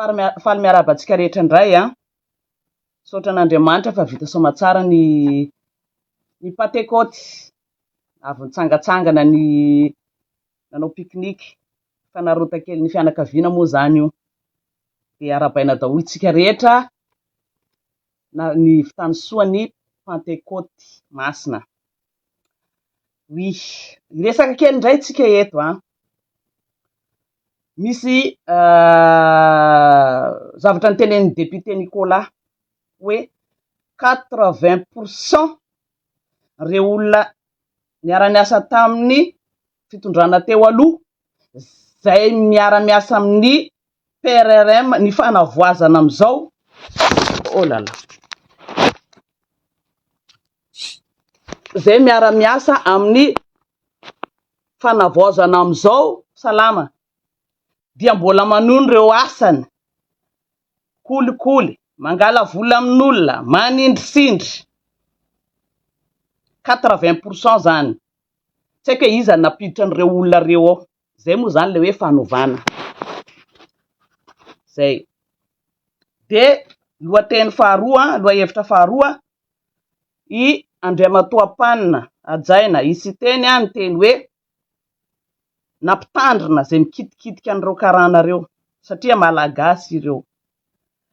Faly miarahaba antsika rehetra indray an. Misaotra an'Andriamanitra fa vita soamatsara ny ny Pantekoty. Avy nitsangatsangana ny nanao pique-nique, fanarota-kelin'ny fianakaviana moa izany io. Dia arahabaina daholo tsika rehetra na ny vitany soa ny Pantekoty masina. Oui, hiresaka kely indray tsika eto an. Misy zavatra notenenin'ny député Nicolas hoe 80% ireo olona niara-niasa tamin'ny fitondrana teo aloha izay miara-miasa amin'ny PRRM ny fanavoazana amin'izao, oh là là, izay miara-miasa amin'ny fanavaozana amin'izao salama dia mbola manohy ireo asany, kolikoly, mangala vola amin'olona, manindrisindry, 80% zany, tsy haiko hoe iza no nampiditra an'ireo olona ireo ao, zay moa zany le hoe fanovana, zay. De lohateny faharoa, lohahevitra faharoa, i Andriamatoa Pan hajaina, i Siteny niteny hoe nampitandrina izay mikitikitika an'ireo karana ireo satria Malagasy ireo.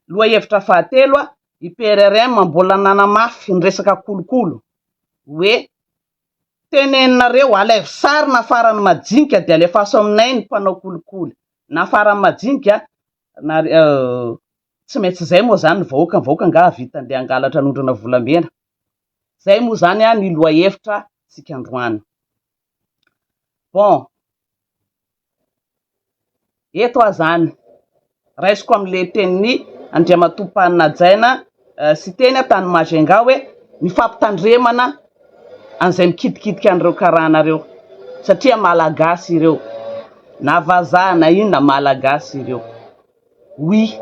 Lohahevitra fahatelo, i PRRM mbola nanamafy ny resaka kolokolo hoe teneninareo alaivo sary na farany majinika dia alefaso aminay ny mpanao kolikoly na farany majinika na Tsy maintsy izay moa izany ny vahoaka, ny vahoaka angaha hahavita andeha hangalatra hanondrana volamena? Izay moa izany ny lohahevitra tsika androany. Bon, eto aho izany, raisiko amin'ilay tenin'i Andriamatoa Mpanajaina Siteny tany Majunga hoe ny fampitandremana an'izay mikitikitika an'ireo karana ireo satria Malagasy ireo, na vazaha na inona Malagasy ireo. Oui.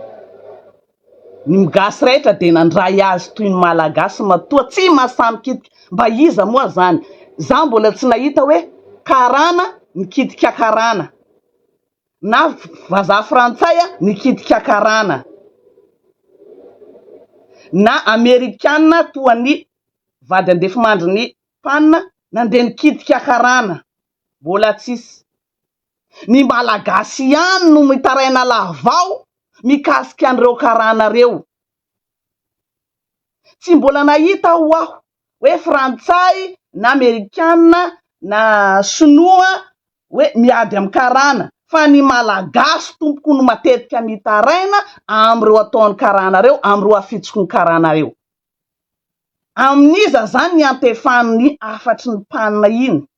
Ny gasy rehetra dia nandray azy toy ny malagasy matoa tsy mahasahy mikitika. Mba iza moa zany? Za mbola tsy nahita hoe karana nikitika karana na vazaha frantsay nikitika karana na amerikana toa ny vady andefimandrin'ny pan nandeha nikitika karana. Mbola tsisy. Ny Malagasy ihany no mitaraina lavao mikasika an'ireo karana reo. Tsy mbola nahita aho aho hoe frantsay na amerikana na sinoa hoe miady amin'ny karana fa ny Malagasy tompoko no matetika mitaraina amin'ireo ataon'ny karana reo, amin'ireo afitsoky ny karana reo. Amin'iza zany ny antefan'ny hafatry ny mpanina iny?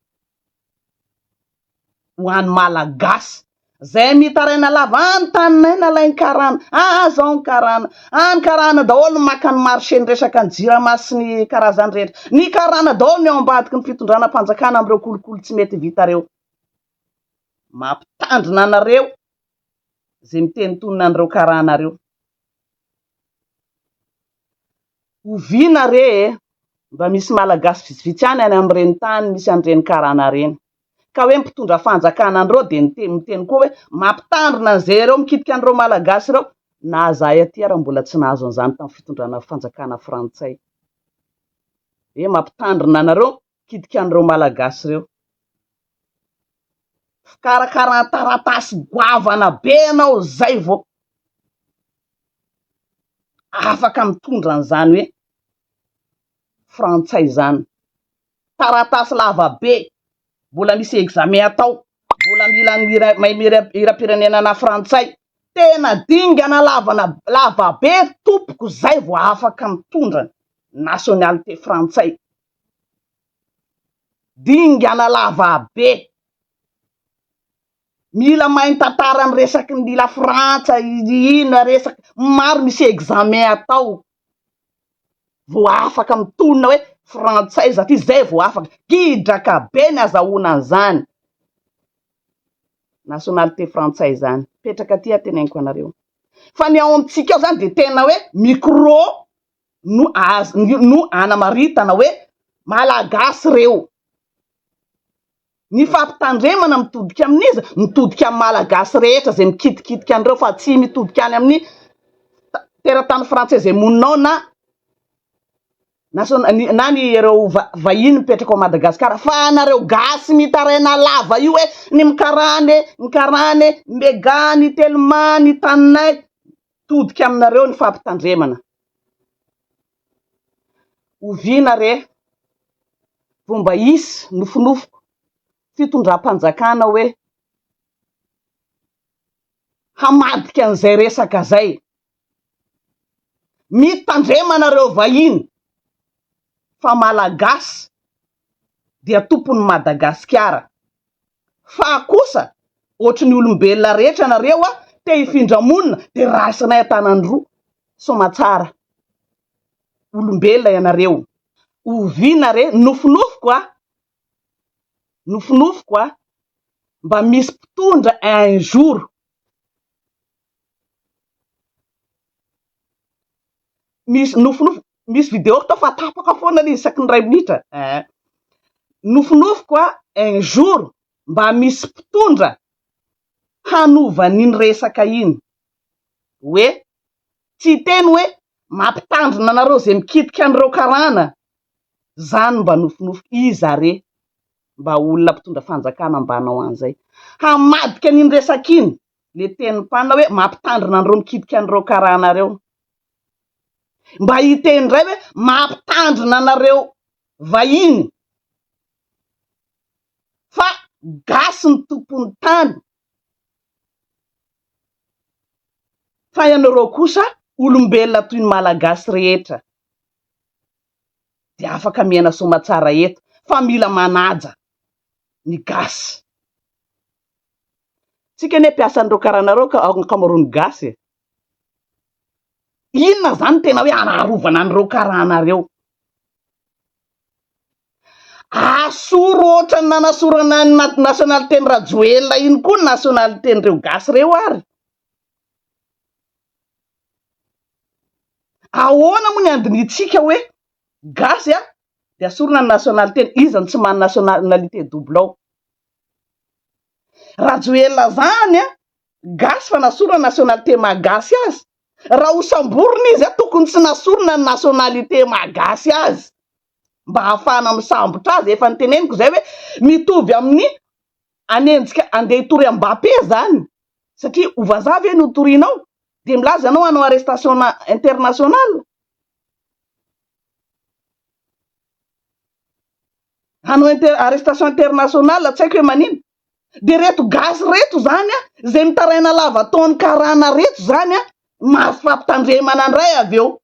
Ho an'ny Malagasy zay mitaraina lava, ah ny taninay nalain'ny karana, ah zao ny karana, ah ny karana daholo no maka ny marché ny resaka ny jirama sy ny karazany rehetra, ny karana daholo ny ao ambadiky ny fitondrana mpanjakana amin'ireo kolikoly tsy mety vita reo. Mampitandrina anareo zay mitenontonona an'ireo karana reo. Oviana re e mba misy Malagasy vitsivitsy any any amin'ireny tany misy an'ireny karana ireny. Ka hoe mpitondra fanjakana an'ireo dia niteny miteny koa hoe mampitandrina an'izay ireo mikitika an'ireo Malagasy ireo. Na izahay aty ara mbola tsy nahazo an'izany tamin'ny fitondrana fanjakana frantsay. Hoe mampitandrina anareo mikitika an'ireo Malagasy ireo. Fikarakaran-taratasy goavana be ianao izay vao afaka mitondra an'izany hoe frantsay izany. Taratasy lava be, mbola misy examen atao, mbola mila ny mahay hiram-pirenena frantsay. Tena dingana lavana lava be tompoko izay vao afaka mitondra ny nationalité frantsay. Dingana lava be. Mila mahay ny tantara ny resaky ny la frantsa inona resaka maro misy examen atao vao afaka mitonona hoe frantsay za ty zay vao afaka gidraka be ny azahoana an'izany nationalité frantsay zany mipetraka aty aho teneniko anareo fa ny ao amintsika ao zany de tena hoe micro no az no anamaritana hoe malagasy reo. Ny fampitandremana mitodika amin'iza? Mitodika amin'ny Malagasy rehetra izay mikitikitika an'ireo fa tsy mitodika any amin'ny teratany frantsay izay monina ao na na ny ireo vahiny mipetraka ao Madagasikara fa anareo gasy mitaraina lava io hoe ny mikarana e, ny karana e, ny mega, ny telma, ny taninay, mitodika aminareo ny fampitandremana. Oviana re vao mba hisy nofinofiko fitondram-panjakana hoe hamadika an'izay resaka zay. Mitandrema nareo vahiny fa Malagasy dia tompon'i Madagasikara. Fa kosa ohatry ny olombelona rehetra nareo a te hifindra monina dia raisinay an-tanandroa soamatsara. Olombelona ianareo. Oviana re nofinofiko a nofinofiko a mba misy mpitondra un jour Misy nofinofy, misy vidéo tao fa tapaka foana ilay izy isaky ny iray minitra eh. Nofinofiko a un jour mba misy mpitondra hanova an'iny resaka iny hoe tsy hiteny hoe mampitandrina anareo izay mikitika an'ireo karana, zany mba nofinofiko, iza re mba olona mpitondra fanjakana mba hanao an'izay, hamadika an'iny resaka iny le tenin'ny mpanina hoe mampitandrina an'ireo mikitika an'ireo karana ireo. Mba hiteny indray hoe mampitandrina anareo vahiny fa gasy ny tompon'ny tany fa ianareo kosa olombelona toy ny malagasy rehetra dia afaka miaina soamatsara eto fa mila manaja ny gasy. Tsika anie mpiasan'ireo karana ireo ka ankamaroany gasy e. Inona zany no tena hoe anarovana an'ireo karana ireo? Asoro ohatran'ny nanasorana ny nationalité-n'i Rajoelina iny koa ny nationalité-n'ireo gasy ireo ary. Ahoana moa ny andinihintsika hoe gasy a, dia asorina ny nationalité-ny, iza no tsy manana nationalité double ao? Rajoelina zany a, gasy fa nasorina nationalité maha gasy azy, raha ho samborina izy a tokony tsy nasorina ny nationalité maha gasy azy mba hahafahana misambotra azy, efa noteneniko zay hoe mitovy amin'ny hanenjika andeha hitory an'i Mbappé zany satria ho vazaha ve no hotorianao dia milaza ianao hanao arrestation internationale? Hanao inter arrestation internationale tsy haiko hoe manina. Dia reto gasy reto zany a, izay mitaraina lava ataon'ny karana reto zany a, mahazo fampitandremana indray avy eo.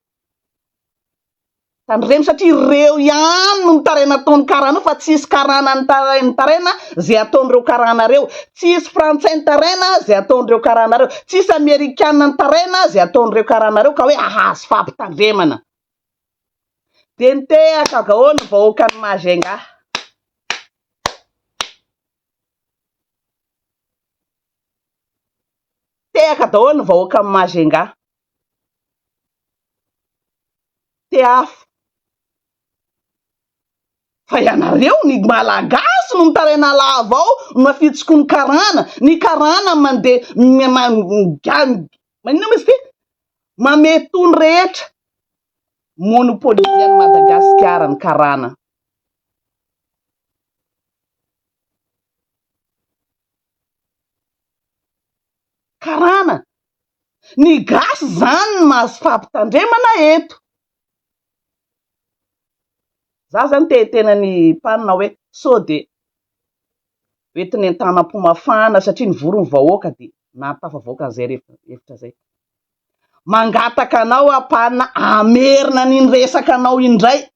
Tandremo satria ireo ihany no mitaraina ataon'ny karana io fa tsisy karana nitaraina izay ataon'ireo karana ireo. Tsisy frantsay nitaraina izay ataon'ireo karana ireo. Tsisy amerikana nitaraina izay ataon'ireo karana ireo ka hoe hahazo fampitandremana. Dia nitehaka daholo ny vahoakan'i Majunga. Tehaka daholo ny vahoakan'i Majunga. Tehafo. Fa ianareo ny Malagasy no mitaraina lava ao no afitsoko ny karana. Ny karana mandeha maninona moa izy ity? Mamehy tony rehetra. Monopoliser an'i Madagasikara ny karana. Karana. Ny gasy zany no mahazo fampitandremana eto. Za zany te hiteny an'i Mpanina hoe sao dia hoentiny an-tanam-po mafana satria nivory ny vahoaka dia nahatafavoaka an'izay hevitra izay. Mangataka anao aho Mpanina hamerina an'iny resaka anao indray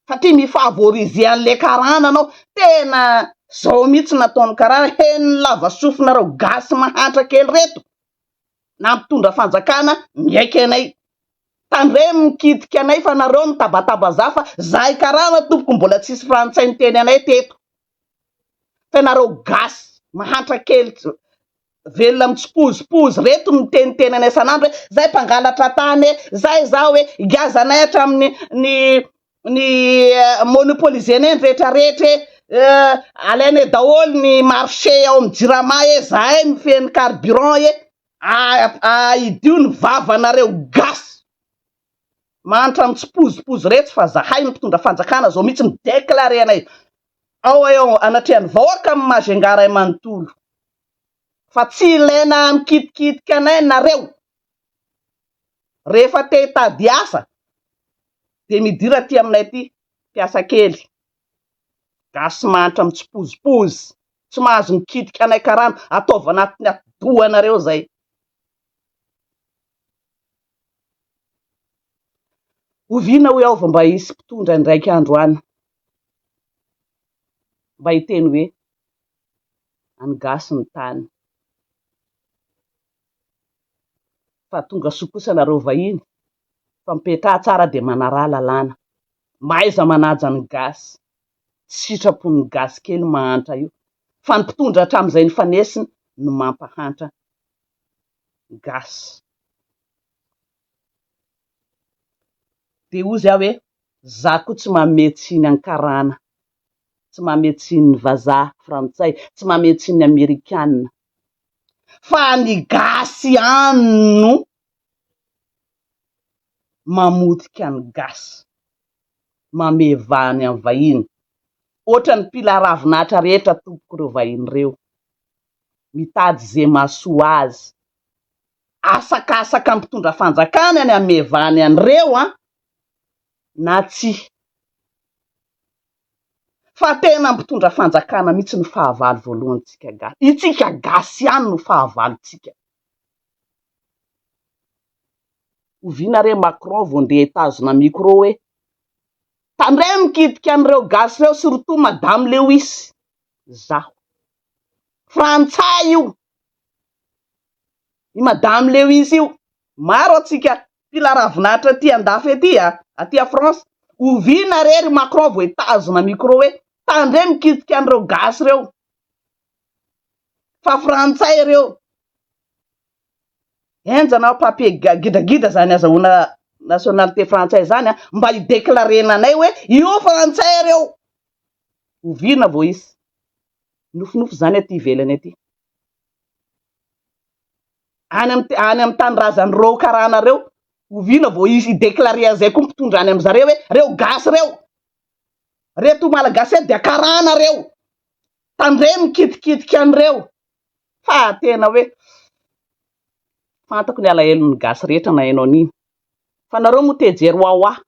satria mi-favoriser an'ilay karana anao, tena zao mihitsy nataon'ny karana, henon'ny lava sofinareo gasy mahantra kely reto, na mpitondra fanjakana miaiky anay, tandremo mikitika anay fa nareo mitabataba za fa zahay karana tompoko mbola tsisy frantsay niteny anay teto, fa ianareo gasy mahantra kely velona mitsipozipozy reto miteniteny anay isan'andro hoe zay mpangalatra tany e, zay zao e, giazanay hatramin'ny ny ny monopoliser-nay ny rehetra rehetra e. Alainay daholo ny marché ao amin'ny jirama e, zahay mifehy ny carburant e, ahidio ny vavanareo gasy mahantra mitsipozipozy retsy fa zahay ny mpitondra fanjakana zao mihitsy mi-declarer anay ao eo anatrehan'ny vahoaka amin'ny Majunga ray manontolo fa tsy ilaina mikitikitika anay nareo. Rehefa te hitady asa dia midira aty aminay aty mpiasa kely. Gasy mahantra mitsipozipozy, tsy mahazo mikitika anay karana, ataovy anatin'ny atidohanareo zay. Oviana hoy aho vao mba hisy mpitondra indraika andro any mba hiteny hoe an'ny gasy ny tany. Fa tonga soa kosa nareo vahiny fa mipetraha tsara dia manaraha lalàna. Mahaiza manaja ny gasy. Tsy sitrapon'ny gasy kely mahantra io fa ny mpitondra hatramin'izay nifanesina no mampahantra gasy. Dia hozy aho hoe za koa tsy manome tsiny an'i karana, tsy manome tsiny ny vazaha frantsay, tsy manome tsiny ny amerikana fa ny gasy ihany no mamotika ny gasy, manome vahany amin'ny vahiny. Ohatran'ny mpila ravinahitra rehetra tompoko ireo vahiny ireo. Mitady ze mahasoa azy. Asakasaka mpitondra fanjakana ny hanome vahany an'ireo an! Na tsia. Fa tena mpitondra fanjakana mihitsy no fahavalo voalohantsika gasy. Itsika gasy ihany no fahavalontsika. Oviana re Macron vao ndeha hitazona micro hoe tandremo mikitika an'ireo gasy ireo surtout madame Lewis. Zaho. Frantsay io. I madame Lewis io. Maro antsika mpila ravinahitra aty andafy aty a, aty a France. Oviana re ry Macron vao hitazona micro hoe tandremo mikitika an'ireo gasy ireo. Fa frantsay ireo. Henjana aho papier gidragidra zany azahoana nationalité frantsay zany a, mba hi-declarer-na anay hoe io frantsay ireo. Oviana vao hisy? Nofinofy zany aty ivelany aty. Any amin'ny any amin'ny tanindrazan'ireo karana ireo, oviana vao hisy hi-declarer an'izay koa mpitondra any amin'zareo hoe reo gasy reo, reto malagasy reto dia karana reo, tandremo mikitikitika an'ireo. Fa tena hoe fantako ny alahelon'ny gasy rehetra naheno an'iny. Fa nareo moa te hijery wawa.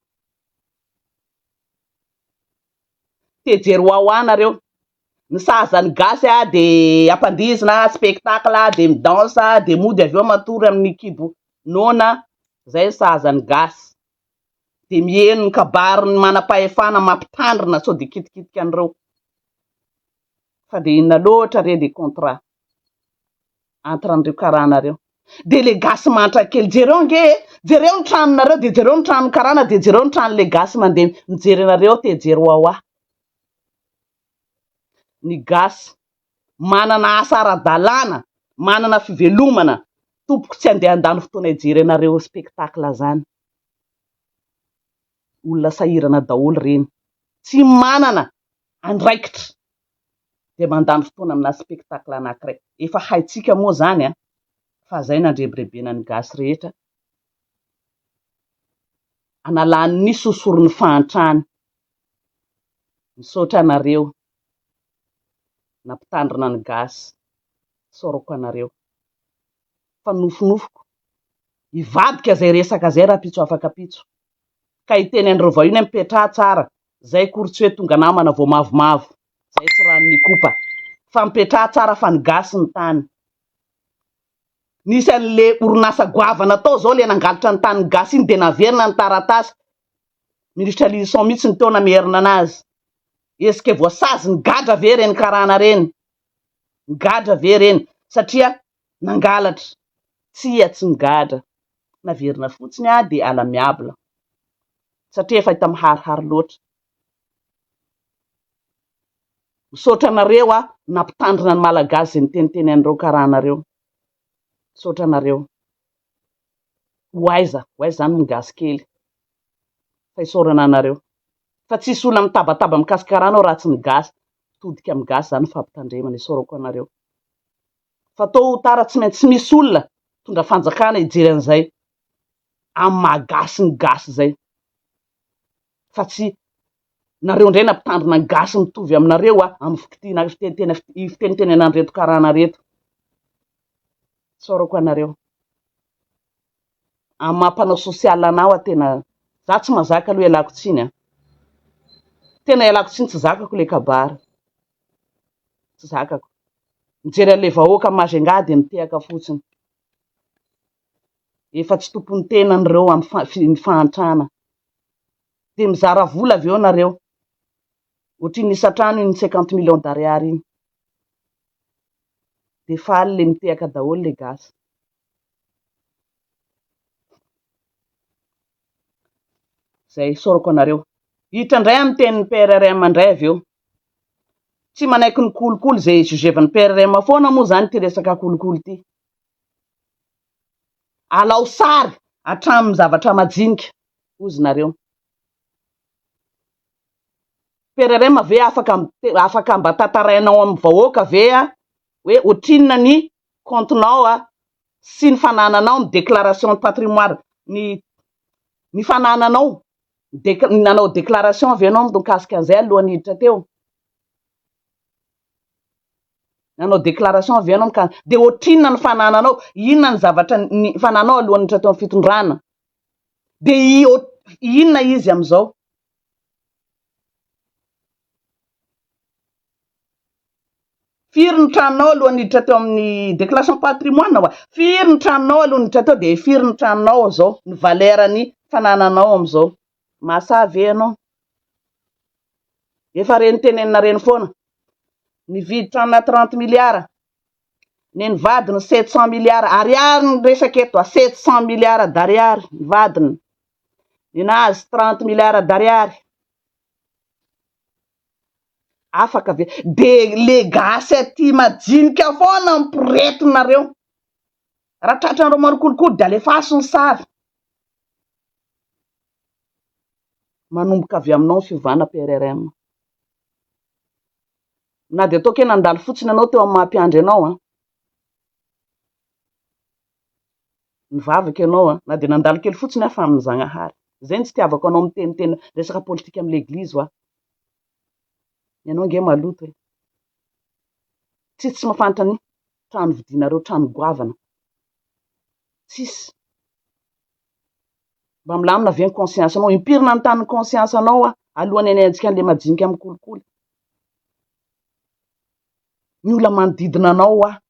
Te hijery wawa nareo. Ny sahaza ny gasy a de ampandihizina spectacle de mi-danse de mody avy eo matory amin'ny kibo noana, zay ny sahaza ny gasy. De miheno ny kabarin'ny manam-pahefana mampitandrina sao de hikitikitika an'ireo. Fa dia inona loatra re le contrat entre an'ireo karana reo? Dia le gasy mantra kely, jereo ange e! Jereo ny tranonareo dia jereo ny tranon'ny karana dia jereo ny tranon'le gasy mandeha mijery anareo te hijery wawa. Ny gasy manana asa ara-dalàna, manana fivelomana, tompoko tsy andeha handany fotoana hijery anareo spectacle zany. Olona sahirana daholo ireny. Tsy manana andraikitra dia mandany fotoana amina spectacle anakiray. Efa haintsika moa zany an! Fa zay nandrebirebena ny gasy rehetra analany ny sosoron'ny fahantrany. Misaotra anareo nampitandrina ny gasy. Isaorako anareo. Fa nofinofiko hivadika zay resaka zay rahampitso afak'ampitso. Ka hiteny an'ireo vahiny hoe mipetraha tsara Zay akory tsy hoe tonga namana vao mavomavo, zay tsy ranon'Ikopa. Fa mipetraha tsara fa ny gasy ny tany. Nisy an'le orinasa goavana tao zao le nangalatra ny tanin'ny gasy iny de naverina ny taratasy. Ministra Lylison mihitsy no teo namerina anazy. Est-ce que voasazy nigadra ve ireny karana ireny? Nigadra ve ireny satria nangalatra? Tsia tsy migadra. Naverina fotsiny de à l'amiable. Satria efa hita miharihary loatra. Misaotra anareo aho nampitandrina ny Malagasy izay niteniteny an'ireo karana ireo. Misaotra anareo. Ho aiza, ho aiza izany ny gasy kely. Fa isaorana anareo. Fa tsisy olona mitabataba mikasika karana ao raha tsy ny gasy. Mitodika amin'ny gasy izany ny fampitandremana, isaorako anareo. Fa tôt ou tard tsy maintsy misy olona mitondra fanjakana hijery an'izay amin'ny maha gasy ny gasy izay. Fa tsy nareo indray nampitandrina ny gasy mitovy aminareo a, amin'ny fikitihina fitenitena fitenitenena an'ireto karana ireto. Isaorako anareo. Amin'ny maha mpanao social anao aho tena za tsy mahazaka aloha ialako tsiny a. Tena ialako tsiny tsy zakako le kabary. Tsy zakako. Mijery an'ilay vahoaka Majunga dia mitehaka fotsiny. Efa tsy tompon'ny tenany ireo amin'ny fahantrana. Dia mizara vola avy eo nareo. Ohatrin'ny isan-trano iny cinquante millions d'ariary iny. Dia faly le mitehaka daholo le gasy. Izay isaorako anareo. Hiditra indray amin'ny tenin'ny PRRM indray avy eo. Tsy manaiky ny kolikoly izay jugevan'ny PRRM foana moa izany ity resaka kolikoly ity. Alao sary hatramin'ny zavatra majinika hozy nareo. PRRM ve afaka afaka mba tantarainao amin'ny vahoaka ve hoe ohatrinona ny compte-nao sy ny fanananao ny déclaration de patrimoine ny ny fanananao Dec- nanao déclaration ve ianao mikasika an'izay alohan'ny hiditra teo? Nanao déclaration ve ianao mikasika dia ohatrinona ny fanananao? Inona ny zavatra ny fananao alohan'ny hiditra teo amin'ny fitondrana? Dia i- inona izy amin'izao? Firy ny tranonao alohan'ny hiditra teo amin'ny déclaration patrimoine wa? Firy ny tranonao alohan'ny hiditra teo dia firy ny tranonao amin'izao? Ny valeur ny fanananao amin'izao? Mahasahy ve ianao? Efa reny tenenina reny foana. Nividy tranona 30 milliards. Ny ny vadiny 700 milliards ariary ny resaka eto a, 700 milliards d'ariary ny vadiny. Ninazy 30 milliards d'ariary. Afaka ve? De le gasy aty majinika foana amporetinareo. Raha tratran'ireo manao kolikoly de alefaso ny sary. Manomboka avy aminao ny fiovana PRRM. Na dia ataoko hoe nandalo fotsiny ianao teo amin'ny maha mpiandry anao an. Nivavaka ianao an, na dia nandalo kely fotsiny aho fa amin'ny Zagnahary. Izay no tsy itiavako anao miteniteny resaka politika amin'ny leglizy hoa. Ianao ange maloto e. Tsisy tsy mahafantatra ny trano vidianareo, trano goavana. Tsisy. Mba milamina ve ny conscience anao? Impiry nanontany ny conscience anao aho alohan'ny hanenjika an'ilay majinika amin'ny kolikoly? Ny olona manodidina anao hoa.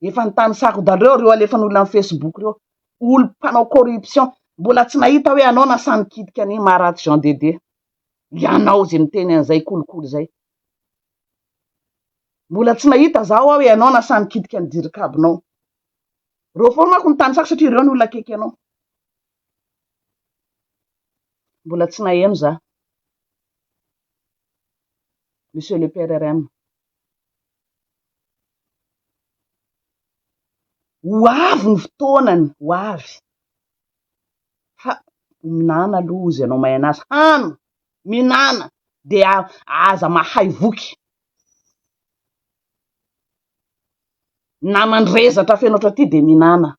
Efa nitanisako daholo ireo alefan'olona amin'ny Facebook ireo. Olo mpanao corruption. Mbola tsy nahita hoe anao nasahy nikitika an'i Marat Jean Dédé. Ianao izay miteny an'izay kolikoly izay. Mbola tsy nahita zaho aho hoe ianao nasahy nikitika ny dirikabonao. Ireo foana manko no tanisako satria ireo ny olona akaiky anao. Mbola tsy naheno za. Monsieur le PRRM. Ho avy ny fotoanany, ho avy. Fa minana aloha ozy ianao mahay anazy. Hano, minana, dia aza mahay voky. Na mandrezatra feno ohatran'ity dia minana.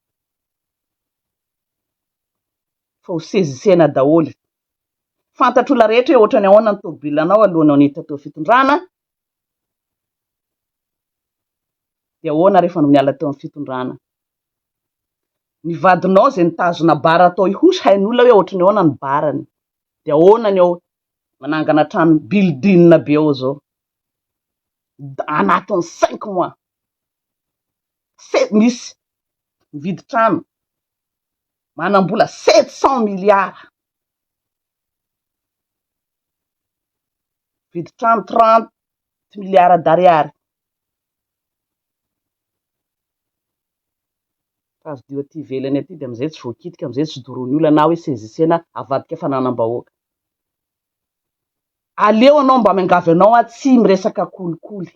Fa ho sezisena daholo. Fantatr'olona rehetra hoe ohatran'ny ahoana ny tomobilanao alohan'ny niditra teo fitondrana. Dia ahoana rehefa niala teo amin'ny fitondrana? Ny vadinao izay nitazona bara tao Ihosy hain'olona hoe ohatran'ny ahoana ny barany. Dia ahoana ny ao manangana trano building be ao izao. Anatin'ny cinq mois. Misy mividy trano manam-bola 700 milliards. Mividy trano 30 milliards d'ariary. Fa azo dio aty ivelany aty dia amin'izay tsy voakitika, amin'izay tsy doroan'ny olona na hoe saisissena avadika fananam-bahoaka. Aleo anao mba miangavy anao aho tsy miresaka kolikoly.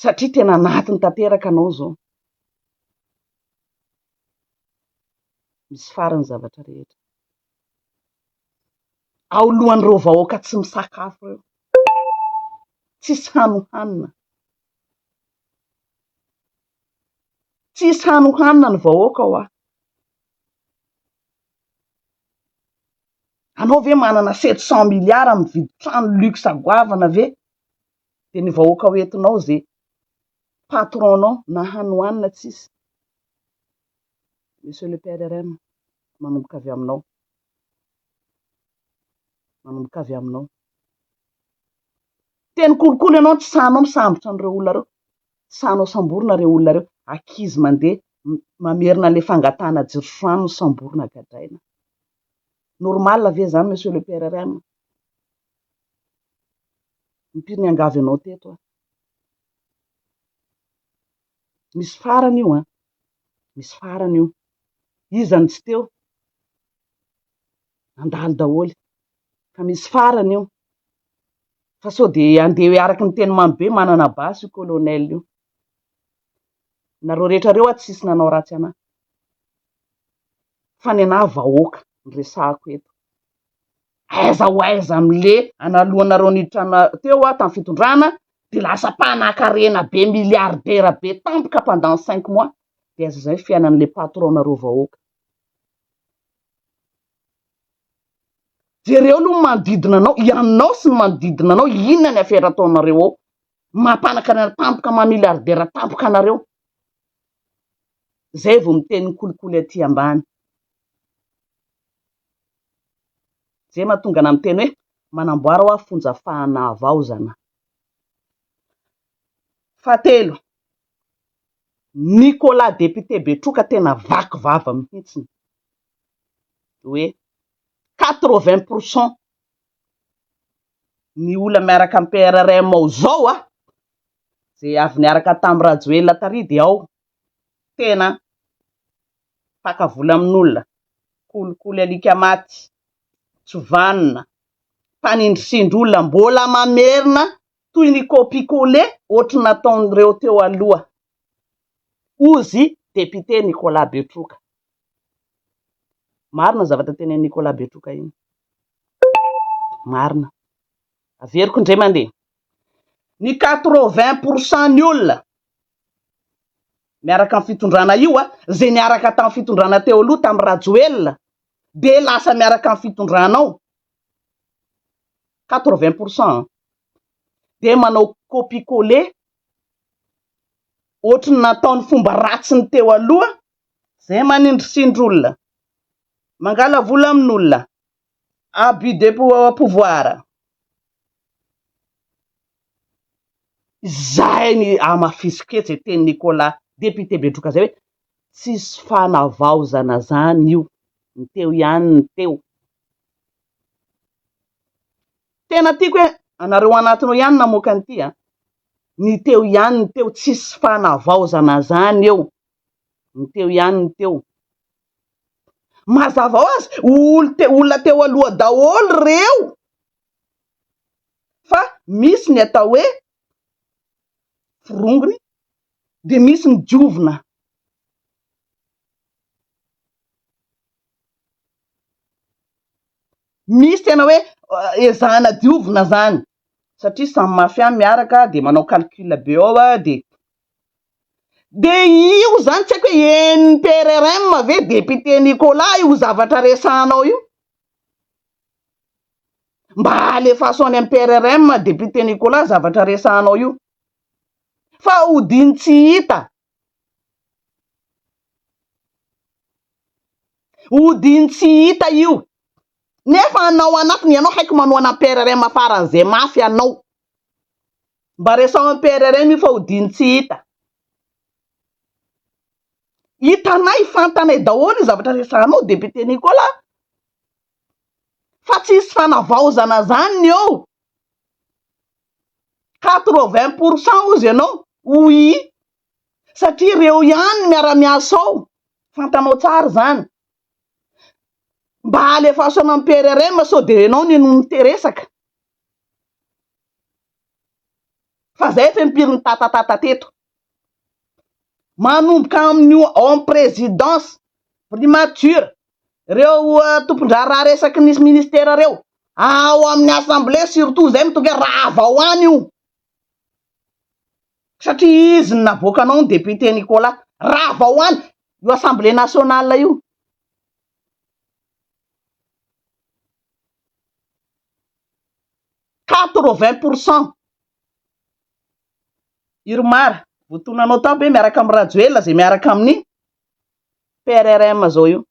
Satria tena anatiny tanteraka anao izao. Misy farany ny zavatra rehetra. Ao lohan'ireo vahoaka tsy misakafo ireo. Tsisy hany hohanina. Tsisy hany hohanina ny vahoaka hoa. Anao ve manana 700 milliards mividy trano luxe goavana ve? Dia ny vahoaka ho entinao ze patron-nao na hany hohanina tsisy. Monsieur le PRRM, manomboka avy aminao. Manomboka avy aminao. Teny kolikoly ianao tsy sahanao misambotra an'ireo olona ireo. Tsy sahanao samborina ireo olona ireo. Ankizy mandeha mamerina an'ilay fangatahana jiro sy rano no samborina gadraina. Normal ve izany monsieur le PRRM? Impiry niangavy anao teto aho. Misy farany io an! Misy farany io. Iza no tsy teo? Nandalo daholo. Fa misy farany io. Fa sao dia handeha hoe araka ny teny mamy be manana basy io colonel io. Nareo rehetra reo aho tsisy nanao ratsy anah. Fa ny anah vahoaka no resahako eto. Aiza ho aiza amle analohanareo niditra teo aho tamin'ny fitondrana dia lasa mpanakarena be milliardaire be tampoka pendant cinq mois dia aiza izay fiainan'le patron nareo vahoaka. Jereo aloha ny manodidina anao, ianao sy ny manodidina anao, inona ny afera ataonareo ao? Mampanakarena tampoka, maha milliardaire tampoka anareo. Zay vao miteny ny kolikoly aty ambany. Zay mahatonga anah miteny hoe manamboara hoa fonja fahanavaozana. Fahatelo, Nicolas député Betroka tena vaky vava mihitsiny hoe 80 pour cent ny olona miaraka amin'ny PRRM ao zao a, zay avy niaraka tamin'i Rajoelina tary dia ao tena mpaka vola amin'olona, kolikoly alika maty, tsy vanona, mpanindrisindry olona, mbola mamerina toy ny copie coller ohatry ny nataon'ireo teo aloha, hozy député Nicolas Betroka. Marina ny zavatra tenenin'i Nicolas Betroka iny. Marina. Averiko indray mandeha. Ny 80 pour cent ny olona miaraka amin'ny fitondrana io a, izay niaraka tamin'ny fitondrana teo aloha tamin'i Rajoelina dia lasa miaraka amin'ny fitondrana ao. 80 pour cent dia manao copie coller ohatry ny nataony fomba ratsiny teo aloha izay manindrisindry olona, mangala vola amin'olona, abus de pouvoir. Izay ny hamafisiko eto izay tenin'i Nicolas député Betroka izay hoe tsisy fanavaozana zany io, ny teo ihany ny teo. Tena tiako hoe anareo anatiny ao ihany namoaka an'ity a. Ny teo ihany ny teo, tsisy fanavaozana zany eo. Ny teo ihany ny teo. Mazava ho azy, olona teo aloha daholo ireo. Fa misy ny atao hoe forongony dia misy ny diovina. Misy tena hoe ezahana diovina zany satria samy mafia miaraka dia manao calcul be ao dia dia io zany tsy haiko hoe henon'ny PRRM ve député Nicolas io zavatra resahanao io? Mba alefaso any amin'ny PRRM député Nicolas zavatra resahanao io fa odiany tsy hita. Odiany tsy hita io. Nefa anao anatiny ianao haiko manohana PRRM faran'izay mafy anao. Mba resaho amin'ny PRRM io fa odiany tsy hita. Hitanay, fantanay daholo io zavatra resahanao député Nicolas. Fa tsisy fanavaozana zany ny eo. 80 pour cent ozy ianao, oui. Satria ireo ihany no miara-miasa ao. Fantanao tsara izany. Mba alefaso any amin'ny PRRM sao dia ianao no niteresaka. Fa zay efa impiry nitatatata teto. Manomboka amin'io ao amin'ny présidence, primature, ireo tompon-draharaha resaky ny ministera ireo. Ao amin'ny assemblée surtout zay no tonga hoe ravao any io. Satria izy no navoakanao ny député Nicolas. Ravao any io assemblée nationale io. 80% Irmar, voatonanao tao ve miaraka amin'i Rajoelina izay miaraka amin'ny PRRM zao io.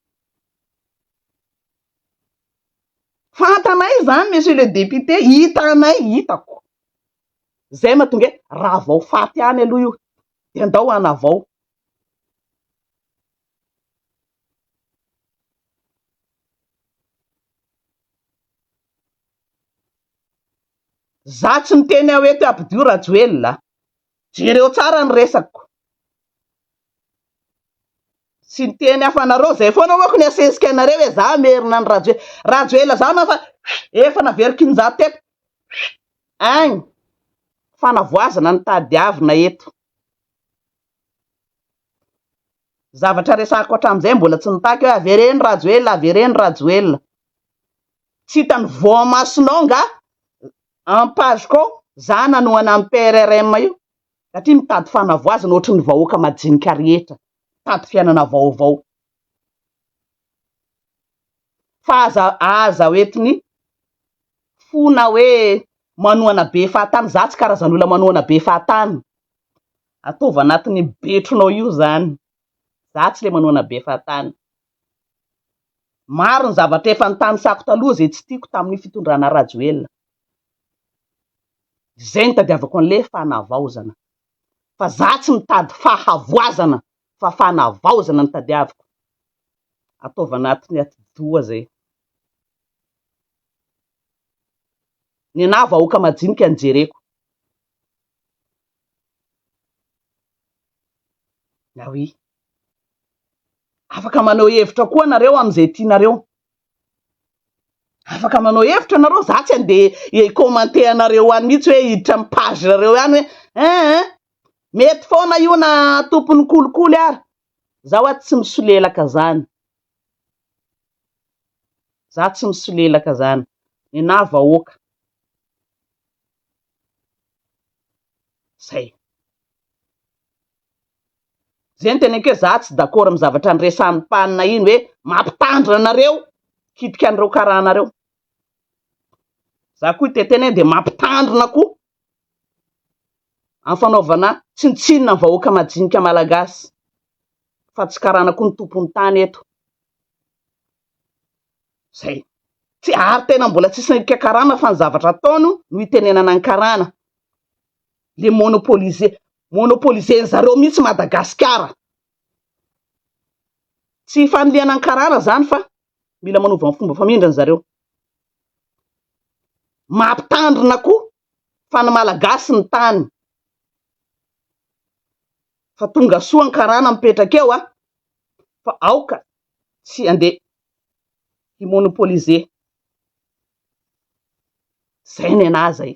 Fantanay izany monsieur le député, hitanay, hitako. Zay mahatonga hoe ravao faty any aloha io dia andao hanavao. Za tsy miteny aho eto hoe ampidio Rajoelina a. Jereo tsara ny resako. Tsy niteny aho fa nareo zay foana manko ny asesika anareo hoe za merina an'i Rajoelina. Rajoelina za ma fa efa naveriko injato teto. Agny fanavoazana no tadiavina eto. Zavatra resahako hatramin'izay mbola tsy nitaky hoe avereno Rajoelina, avereno Rajoelina. Tsy hitan'ny voamasonao nga en page ko za nanohana an'i PRRM io satria mitady fanavoazana ohatry ny vahoaka majinika rehetra, mitady fiainana vaovao. Fa aza aza hoentiny fo na hoe manohana be fahatany, za tsy karazan'olona manohana be fahatany. Ataovy anatin'ny betronao io zany. Za tsy le manohana be fahatany. Maro ny zavatra efa nitanisako taloha izay tsy tiako tamin'ny fitondrana Rajoelina. Izay no tadiavako an'le fanavaozana. Fa za tsy mitady fahavoazana fa fanavaozana no tadiaviko. Ataovy anatin'ny atidoha zay. Nenaha vahoaka majinika no jereko. Ah oui. Afaka manao hevitra koa nareo amin'izay tianareo. Afaka manao hevitra nareo, za tsy andeha hi-commenter anareo any mihitsy hoe hiditra amin'ny page nareo any hoe hein mety foana io na tompon'ny kolikoly ary. Za hoa tsy misolelaka zany. Za tsy misolelaka zany. Nenaha vahoaka. Zay. Zay no teneniko hoe za tsy d'accord amin'ny zavatra niresahan'i Pan iny hoe mampitandrina anareo kitika an'ireo karana reo. Za koa hitetena hoe dia mampitandrina koa amin'ny fanaovana tsinontsinona ny vahoaka majinika malagasy fa tsy karana koa ny tompon'ny tany eto. Zay. Tsy ary tena mbola tsisy nahilika karana fa ny zavatra ataony no itenenana ny karana. Le monopoliser, monopoliser zareo mihitsy Madagasikara. Tsy fanilihana ny karana zany fa mila manova ny fomba famindrany zareo. Mampitandrina koa fa ny Malagasy ny tany. Fa tonga soa ny karana mipetraka eo a. Fa aoka tsy andeha hi-monopoliser. Zay ny anah zay.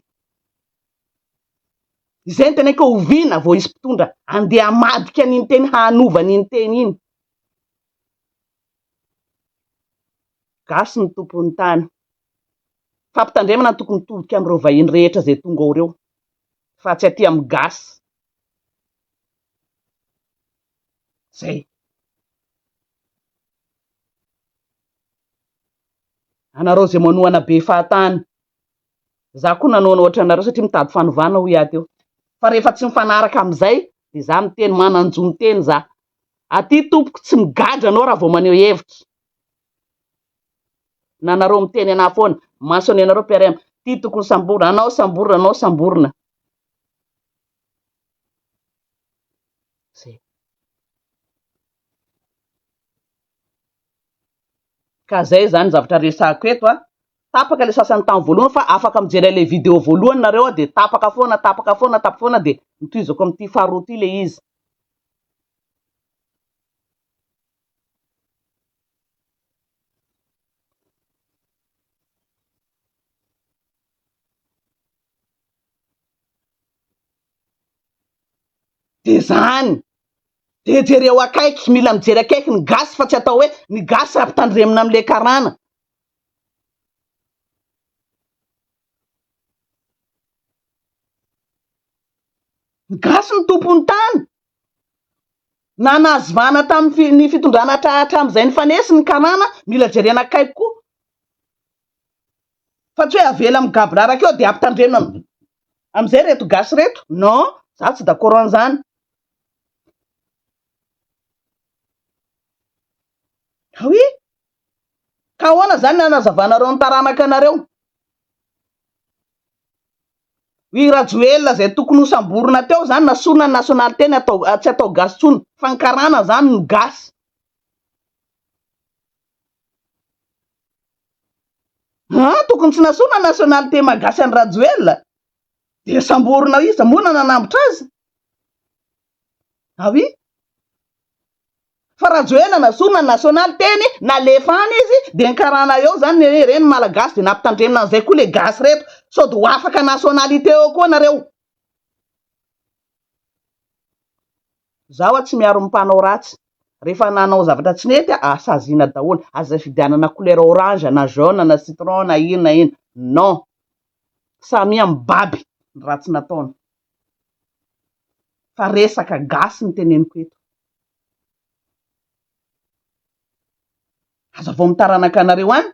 Izay no teneniko hoe oviana vao hisy mpitondra andeha hamadika an'iny teny hanova an'iny teny iny. Gasy no tompon'ny tany. Fampitandremana no tokony hitodika amin'ireo vahiny rehetra izay tonga ao ireo fa tsy aty amin'ny gasy. Zay. Anareo izay manohana be fahatany. Za koa nanohana ohatranareo satria mitady fanovana hoy aho teo. Fa rehefa tsy mifanaraka amin'izay dia za miteny, manan-jo miteny za. Aty tompoko tsy migadra anao raha vao maneho hevitra. Na nareo miteny anah foana, mentionner nareo PRM, ty tokony samborina, anao samborina, anao samborina. Zay. Ka zay zany zavatra resahako eto a. Tapaka le sasany tamin'ny voalohany fa afaka mijery an'ilay vidéo voalohany nareo a dia tapaka foana tapaka foana tapaka foana dia notohizako amin'ity faharoa ity le izy. Dia zany. Dia jereo akaiky, mila mijery akaiky ny gasy fa tsy atao hoe ny gasy ampitandremina amin'ilay karana. Ny gasy no tompon'ny tany. Na nazvana tamin'ny ny fitondrana hatramin'izay nifanesy ny karana, mila jerena akaiky koa. Fa tsy hoe avela migaboraraka eo dia ampitandremina amin'izay reto gasy reto. Non, za tsy d'accord an'izany. Ah oui? Ka ahoana izany ny hanazavanareo ny taranaka anareo? I Rajoelina izay tokony ho samborina teo izany nasorina ny nationalité-ny atao tsy atao gasy intsony fa ny karana izany no gasy. Haa tokony tsy nasorina ny nationalité maha gasy an'i Rajoelina dia samborina iza moa no nanambotra azy? Ah oui? Fa Rajoelina nasorina ny nationalité-ny, nalefa any izy, dia ny karana eo zany ny ireny malagasy dia nampitandremina an'izay koa le gasy reto, sao dia ho afaka nationalité eo koa nareo. Zaho tsy miaro ny mpanao ratsy, rehefa nanao zavatra tsy nety aho, saziana daholo, aza fidianana couleur orange na jaune na citron na inona na inona, non, samia mibaby ny ratsy nataony. Fa resaka gasy no teneniko eto. Hazavao amin'ny taranaka anareo any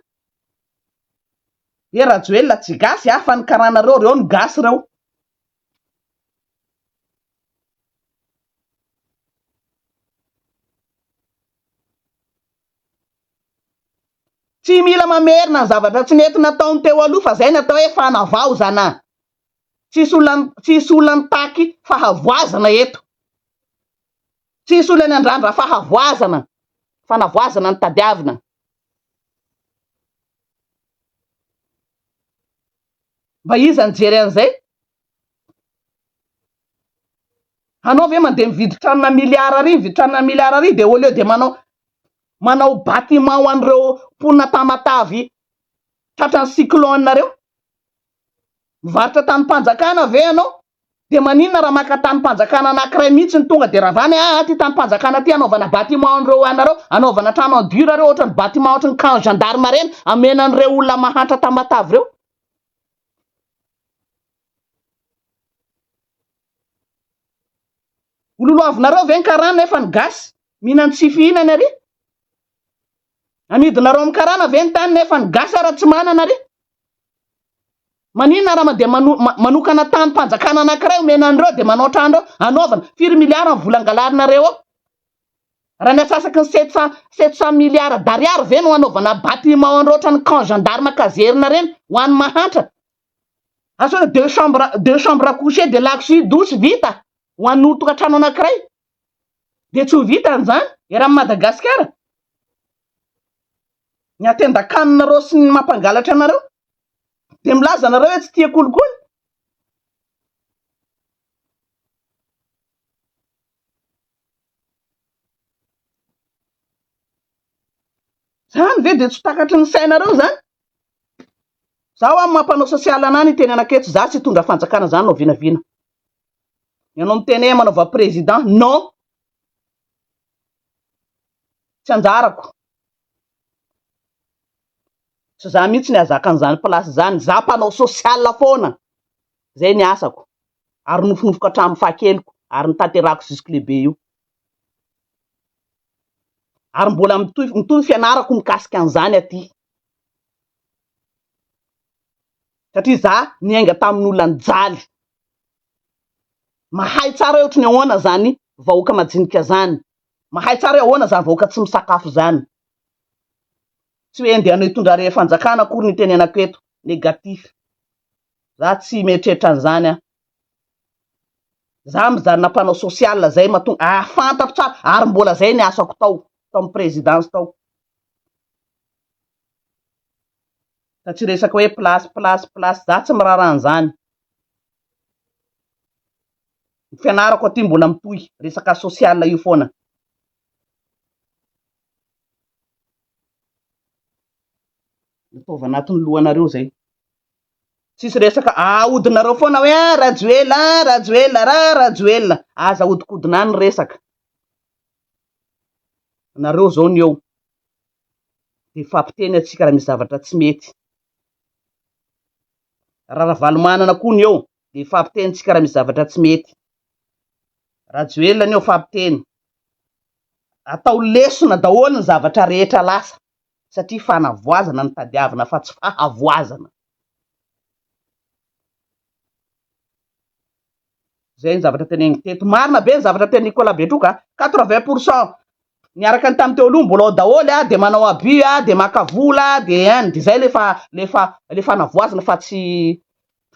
hoe Rajoelina tsy gasy ah fa ny karanareo reo no gasy reo. Tsy mila mamerina ny zavatra tsy nety nataony teo aloha fa zay ny atao hoe fanavaozana. Tsisy olona tsisy olona mitaky fahavoazana eto. Tsisy olona niandrandra fahavoazana. Fanavoazana no tadiavina. Mba iza nijery an'izay? Anao ve mandeha mividy tranona milliard ary, mividy tranona milliard ary dia au lieu de manao manao bâtiment ho an'ireo mponina Tamatave tratran'ny cyclone ireo? Mivarotra tanim-panjakana ve ianao? Dia maninona raha maka tanim-panjakana anankiray mihitsy no tonga dia ravana hoe aa ty tanim-panjakana ty anaovana bâtiment an'ireo anareo, anaovana trano en dur ireo ohatran'ny bâtiment ohatran'ny camp gendarme ireny, amena an'ireo olona mahantra Tamatave ireo. Ho lolohavinareo ve ny karana nefa ny gasy mihinan tsy fihinana ary? Amidinareo amin'ny karana ve ny tany nefa ny gasy ara tsy manana ary? Maninona raha mandeha manokana tanim-panjakana anankiray omena an'ireo dia manao trano ireo anaovana firy milliards ny vola angalarinareo ao? Raha ny atsasaky ny 700 700 milliards d'ariary ve no anaovana bâtiment an'ireo ohatran'ny camp gendarme caserne ireny ho an'ny mahantra? Asa hoe deux chambres deux chambres à coucher de lac sy douche vita ho an'ny tokantrano anankiray dia tsy ho vita an'izany eran'i Madagasikara? Ny hatendan-kaninareo sy ny mampangalatra anareo dia milaza anareo hoe tsy tia kolikoly? Zany ve dia tsy takatry ny sainareo zany? Zaho amin'ny maha mpanao sosialy anah ny itenenako eto, za tsy hitondra fanjakana zany no vinavina. Ianao miteny hoe manaova président, non! Tsy anjarako. Tsy za mihitsy ny hahazaka an'izany place zany, za mpanao social foana, zay ny asako, ary nofinofiko hatramin'ny fahakeliko, ary notanterahako jusque lehibe io. Ary mbola mitohy mitohy ny fianarako mikasika an'izany aty. Satria za niainga tamin'olona nijaly. Mahay tsara hoe ohatry ny ahoana zany vahoaka majinika zany. Mahay tsara hoe ahoana zany vahoaka tsy misakafo zany. Tsy hoe andeha hitondra re fanjakana akory ny itenenako eto. Négatif. Za tsy mieritreritra an'izany aho. Za mijanona mpanao social zay mahatonga ah fantako tsara ary mbola zay ny asako tao tao amin'ny présidence tao. Fa tsy resaka hoe place place place za tsy miraharaha an'izany. Ny fianarako aty mbola mitohy resaka social io foana. Ataovy anatin'ny lohanareo zay. Tsisy resaka ahodinareo foana hoe ah Rajoelina ah Rajoelina ra Rajoelina. Aza ahodikodina any ny resaka. Nareo zao ny eo. Dia mifampiteny antsika raha misy zavatra tsy mety. Raha Ravalomanana koa ny eo dia mifampiteny tsika raha misy zavatra tsy mety. Rajoelina anie fampiteny. Atao lesona daholo ny zavatra rehetra lasa satria fanavoazana no tadiavina fa tsy fahavoazana. Zay ny zavatra teneniko teto. Marina be ny zavatra tenin'i Nicolas Betroka a. 80% niaraka ny tamin'ny teo aloha mbola ao daholo a, dia manao abus a, dia maka vola, dia any. Dia zay le fa le fa le fanavoazana fa tsy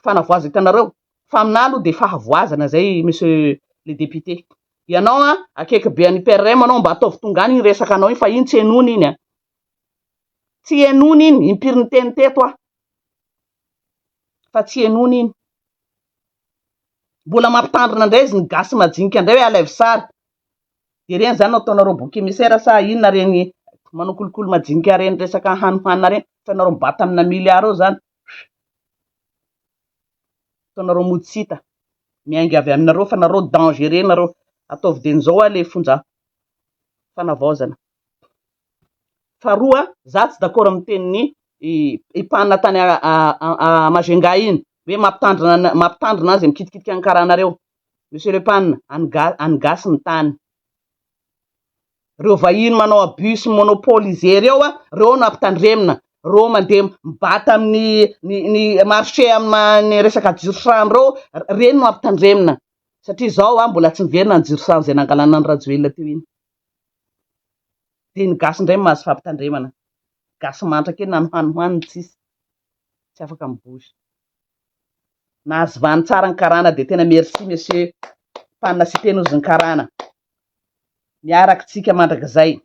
fanavoazana hitanareo. Fa aminahy aloha dia fahavoazana zay monsieur le député. Ianao a, akaiky be an'i PRM anao mba ataovy tonga any iny resaka anao iny fa iny tsy henoina iny a. Tsy henoina iny, impiry niteny teto aho. Fa tsy henoina iny. Mbola mampitandrina indray izy ny gasy majinika indray hoe alaivo sary. Dia ireny izany no ataonareo bouc émissaire sa inona ireny manao kolikoly majinika ireny resaka hanohanana ireny fa nareo mibata amina milliards eo izany. Ataonareo mody tsy hita. Miainga avy aminareo fa nareo dangereux nareo. Ataovy dieny izao hoa le fonja fanavaozana. Faharoa, za tsy d'accord amin'ny tenin'ny i Pana tany a Majunga iny hoe mampitandrina mampitandrina azy mikitikitika ny karanareo. Monsieur le Pan, any ga any gasy ny tany. Reo vahiny manao abus sy monopoliser reo a, reo no ampitandremina. Reo mandeha mibata amin'ny ny ny marché amin'ny resaka jiro sy rano reo, reny no ampitandremina. Satria zao a mbola tsy niverina ny jiro sy rano zay nangalana an'i Rajoelina teo iny. Dia ny gasy indray mahazo fampitandremana. Gasy mantra kely na ny hanohaniny tsisy. Tsy afaka mi-bouge. Nahazo vany tsara ny karana dia tena merci monsieur Mpanina Siteny ozy ny karana. Miaraka tsika mandrakizay.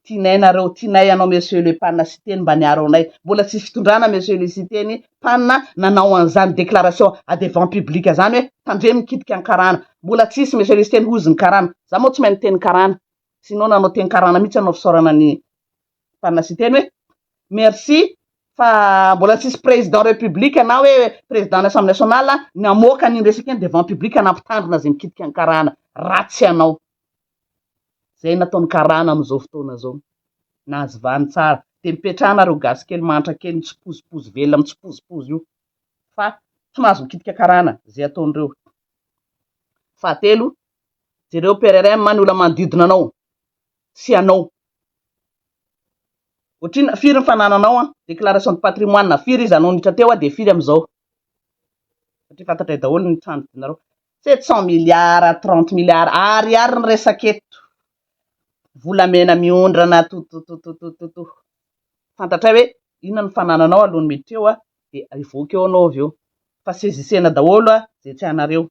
Tianay nareo, tianay anao monsieur le Mpanina Siteny mba niaro anay. Mbola tsisy fitondrana monsieur le Siteny Mpanina nanao an'izany déclaration à devant public zany hoe tandremo mikitika ny karana. Mbola tsisy monsieur le Siteny hozy ny karana. Za moa tsy mahay miteny karana. Sinon nanao teny karana mihitsy anao fisaorana ny Mpanina Siteny hoe merci fa mbola tsisy président république na hoe président ny assemblée nationale namoaka an'iny resaka iny devant public nampitandrina zay mikitika ny karana. Ratsy anao. Zay nataon'ny karana amin'izao fotoana izao. Nahazo vany tsara. Dia mipetraha nareo gasy kely mahantra kely mitsipozipozy velona mitsipozipozy io. Fa tsy mahazo mikitika karana zay ataon'ireo. Fahatelo, jereo PRRM ny olona manodidina anao sy anao. Ohatrina firy ny fanananao an? Déclaration de patrimoine firy izy anao niditra teo dia firy amin'izao? Satria fantatray daholo ny trano vidinareo. 700 milliards, 30 milliards ariary ny resaka eto. Volamena miondrana totototototo. Fantatray hoe inona ny fanananao alohan'ny miditra eo dia hivoaka eo anao avy eo. Fa saisissena daholo izay tsy anareo.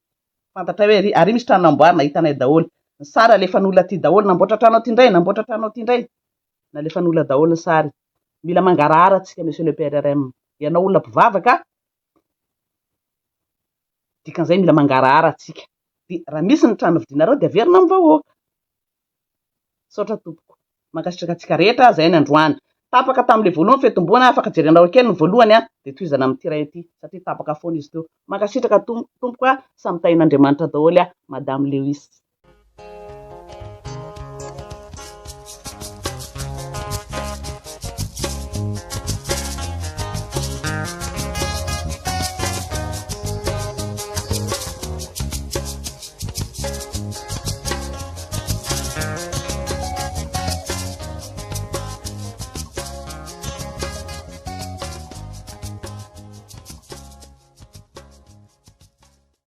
Fantatray hoe ary misy trano namboarina hitanay daholo. Ny sary alefan'olona aty daholo, namboatra trano aty indray, namboatra trano aty indray. Nalefan'olona daholo ny sary. Mila mangarahara tsika monsieur le PRRM. Ianao olona mpivavaka, dikan'izay mila mangarahara tsika. Dia raha misy ny trano vidinareo dia averina amin'ny vahoaka. Misaotra tompoko. Mankasitraka antsika rehetra izay ny androany. Tapaka tamin'ilay voalohany fitomboana, afaka jerenareo kely ny voalohany dia tohizana amin'ity iray ity satria tapaka foana izy teo. Mankasitraka tompoko, samy tahin'Andriamanitra daholo, Madame Lewis.